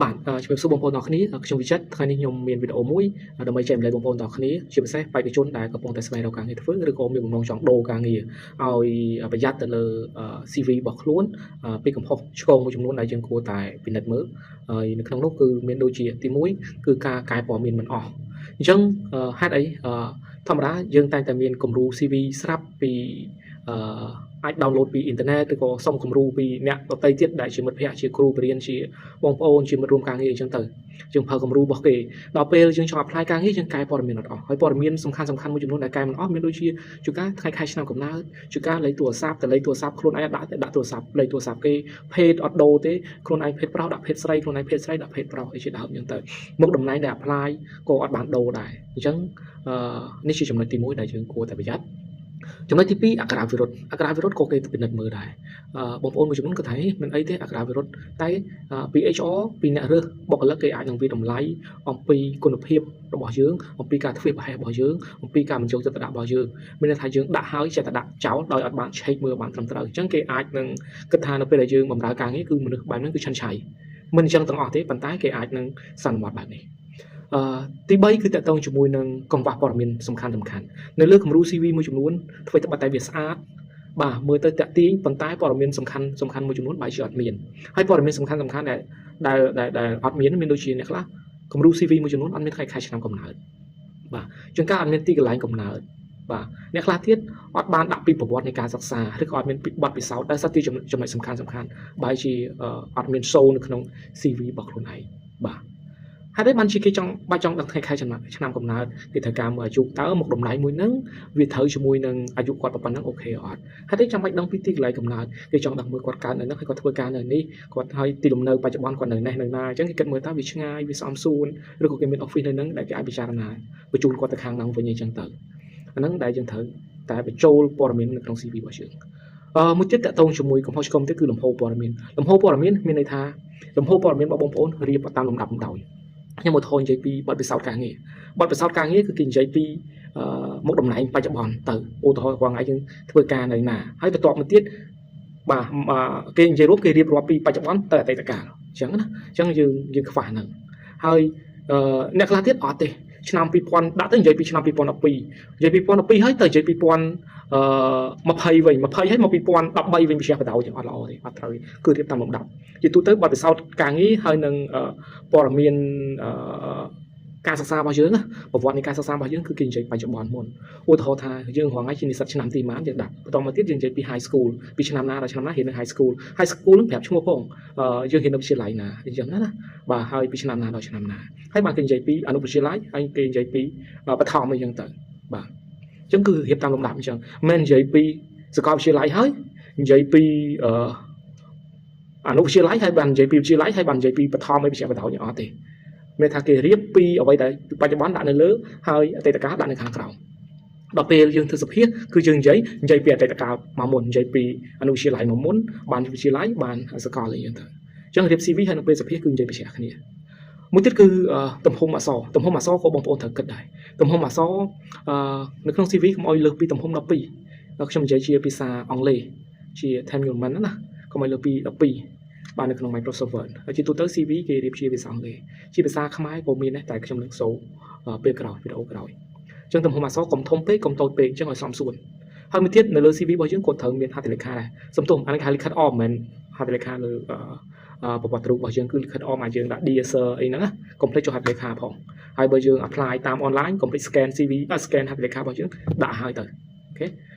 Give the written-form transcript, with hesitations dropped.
បាទជំរាបសួរបងប្អូនទាំងអស់គ្នាខ្ញុំវិចិត្រថ្ងៃនេះខ្ញុំមានវីដេអូមួយដើម្បីចែករំលែកបងប្អូនទាំងអស់គ្នាជាពិសេសបេក្ខជនដែលកំពុងតែស្វែងរកការងារធ្វើឬក៏មានបំណងចង់ដូរការងារឲ្យប្រយ័ត្នទៅលើ CV របស់ខ្លួនពីកំហុសឆ្គងមួយចំនួនដែលយើងគួរតែពិនិត្យមើលហើយនៅក្នុងនោះគឺមានដូចជាទី1គឺការកែព័ត៌មានមិនអស់អញ្ចឹងហេតុអីធម្មតាយើងតែងតែមានគំរូ CV ស្រាប់ពីអឺអាច download ពីអ៊ីនធឺណិតឬក៏សុំគំរូពីអ្នកដទៃទៀតដែលជាមិត្តភ័ក្តិជាគ្រូបង្រៀនជាបងប្អូនជាមិត្តរួមការងារអញ្ចឹងទៅយើងប្រើគំរូរបស់គេដល់ពេលយើងចង់ apply ការងារយើងកែព័ត៌មានអត់អស់ហើយព័ត៌មានសំខាន់សំខាន់មួយចំនួនដែលកែមិនអស់មានដូចជាជួនកាលថ្ងៃខែឆ្នាំកំណើតជួនកាលលេខទូរស័ព្ទតែលេខទូរស័ព្ទខ្លួនឯងដាក់តែដាក់ទូរស័ព្ទលេខទូរស័ព្ទគេភេទអត់ដូរទេខ្លួនឯងភេទប្រុសដាក់ភេទស្រីខ្លួនឯងភេទស្រីដាក់ភេទប្រុសអីជាដើមអញ្ចឹងទៅមុខតំណែងដែល apply ក៏អត់បានដូរដែរអញ្ចឹងអឺនេះជាចំណុចទី1ដែលយើងគួរតែប្រយ័ត្នចំណុចទី2អក្ខរាវិរុទ្ធអក្ខរាវិរុទ្ធក៏គេពិនិត្យមើលដែរបងប្អូនមួយចំនួនក៏ថាមិនអីទេអក្ខរាវិរុទ្ធតែពី HR ពីអ្នករើសបុគ្គលិកគេអាចនឹងវាយតម្លៃអំពីគុណភាពរបស់យើងអំពីការធ្វេសប្រហែសរបស់យើងអំពីការបញ្ចូលចិត្តដាក់របស់យើងមានន័យថាយើងដាក់ហើយចេះតែដាក់ចោលដោយអត់បានឆែកមើលបានត្រឹមត្រូវអញ្ចឹងគេអាចនឹងគិតថានៅពេលដែលយើងបម្រើការងារគឺមនុស្សបែបហ្នឹងគឺឆិនឆៃមិនអញ្ចឹងទាំងអស់ទេប៉ុន្តែគេអាចនឹងសន្មត់បែបនេះអឺទី3គឺទាក់ទងជាមួយនឹងកង្វះព័ត៌មានសំខាន់សំខាន់នៅលើគំរូ CV មួយចំនួនធ្វើត្បិតតែវាស្អាតបាទមើលទៅតាក់ទាញប៉ុន្តែព័ត៌មានសំខាន់សំខាន់មួយចំនួនបែរជាអត់មានហើយព័ត៌មានសំខាន់សំខាន់ដែលដែលដែលអត់មានមានដូចជាអ្នកខ្លះគំរូ CV មួយចំនួនអត់មានថ្ងៃខែឆ្នាំកំណើតបាទជួនកាលអត់មានទីកន្លែងកំណើតបាទអ្នកខ្លះទៀតអត់បានដាក់ពីប្រវត្តិនៃការសិក្សាឬក៏អត់មានបទពិសោធន៍ដែលសិតជាចំណុចសំខាន់សំខាន់បែរជាអត់មានសូនៅក្នុង CV របស់ខ្លួនឯងបាទហេតុអីបានជាគេចង់បាច់ចង់ដឹងថ្ងៃខែឆ្នាំឆ្នាំកំណើតគេត្រូវការមើលអាយុតើមុខតំណែងមួយហ្នឹងវាត្រូវជាមួយនឹងអាយុគាត់ប៉ុណ្ណឹង OK អត់ហេតុអីចាំបាច់ដឹងពីទីកន្លែងកំណើតគេចង់ដឹងមើលគាត់កើតនៅហ្នឹងហើយគាត់ធ្វើការនៅនេះគាត់ហើយទីលំនៅបច្ចុប្បន្នគាត់នៅនេះនៅណាអញ្ចឹងគេគិតមើលតើវាឆ្ងាយវាសមសួនឬក៏គេមាន office នៅហ្នឹងដែលគេអាចពិចារណាបញ្ជូនគាត់ទៅខាងហ្នឹងវិញអញ្ចឹងទៅអាហ្នឹងដែលយើងត្រូវតែបញ្ចូលព័ត៌មាននៅក្នុង CV របស់យើងមួយទៀតទាក់ទងជាមួយកំហុសឆ្គងទៀតគឺលំហូរព័ត៌មានលំហូរព័ត៌មានមានន័យថាលំហូរព័ត៌មានរបស់បងប្អូនរៀបតាមលំដាប់លំដោយខ្ញុំឧទាហរណ៍និយាយពីបទពិសោធន៍ការងារបទពិសោធន៍ការងារគឺគេនិយាយពីមុខតំណែងបច្ចុប្បន្នទៅឧទាហរណ៍រាល់ថ្ងៃយើងធ្វើការនៅណាហើយបន្ទាប់មកទៀតបាទគេនិយាយរួមគេរៀបរាប់ពីបច្ចុប្បន្នទៅអតីតកាលអញ្ចឹងណាអញ្ចឹងយើងយើងខ្វះហ្នឹងហើយអ្នកខ្លះទៀតអត់ទេឆ្នាំ2000ដាក់ទៅនិយាយពីឆ្នាំ2012និយាយ2012ហើយទៅនិយាយ200020វិញ20ហើយមក2013វិញវិជាបដៅចឹងអត់ល្អទេអត់ត្រូវគឺរៀបតាមលំដាប់ជាទូទៅបទពិសោធន៍ការងារហើយនឹងព័ត៌មានការសិក្សារបស់យើងប្រវត្តិនៃការសិក្សារបស់យើងគឺគេនិយាយបច្ចុប្បន្នមុនឧទាហរណ៍ថាយើងរាល់ថ្ងៃជានិស្សិតឆ្នាំទីប៉ុន្មានយើងដាក់បន្តមកទៀតយើងនិយាយពី high school ពីឆ្នាំណាដល់ឆ្នាំណារៀននៅ high school high school នឹងប្រាប់ឈ្មោះផងយើងរៀននៅវិទ្យាល័យណាអញ្ចឹងណាបាទហើយពីឆ្នាំណាដល់ឆ្នាំណាហើយបានគេនិយាយពីអនុវិទ្យាល័យហើយគេនិយាយពីបឋមអីចឹងទៅបាទអញ្ចឹងគឺរៀបតាមលំដាប់អញ្ចឹងមិននិយាយពីសាកលវិទ្យាល័យហើយនិយាយពីអឺអនុវិទ្យាល័យហើយបាននិយាយពីវិទ្យាល័យហើយបាននិយាយពីបឋមអីវិទ្យាបដ ாய் អត់ទេមានថាគេរៀបពីអ្វីដែលបច្ចុប្បន្នដាក់នៅលើហើយអតីតកាលដាក់នៅខាងក្រោមដល់ពេលយើងធ្វើសភាគឺយើងនិយាយនិយាយពីអតីតកាលមកមុននិយាយពីអនុវិទ្យាល័យមកមុនបានវិទ្យាល័យបានសកលអីចឹងទៅអញ្ចឹងរៀប CV ហើយនៅពេលសភាគឺនិយាយពីជ្រះគ្នាមួយទៀតគឺទំហំអក្សរទំហំអក្សរក៏បងប្អូនត្រូវគិតដែរទំហំអក្សរនៅក្នុង CV កុំឲ្យលើសពីទំហំ12ខ្ញុំនិយាយជាភាសាអង់គ្លេសជា Times New Roman ណាកុំឲ្យលើសពី12បាទនៅក្នុង Microsoft Word ហើយជាទូទៅ CV គេរៀបជាភាសាអង់គ្លេសជាភាសាខ្មែរក៏មានដែរតែខ្ញុំនឹងសូពេលក្រោយវីដេអូក្រោយអញ្ចឹងទំហំអក្សរកុំធំពេកកុំតូចពេកអញ្ចឹងឲ្យសមសួនហើយមួយទៀតនៅលើ CV របស់យើងក៏ត្រូវមានហត្ថលេខាដែរសំទោសអានេះគេហៅលិខិតអមមិនមែនហត្ថលេខាលើប្រវត្តិរូបរបស់យើងគឺលិខិតអមឲ្យយើងដាក់ Dear Sir អីហ្នឹងណាកុំភ្លេចចុះហត្ថលេខាផងហើយបើយើង apply តាម online កុំភ្លេច scan CV scan ហត្ថលេខារបស់យើងដាក់ឲ្យទៅOK។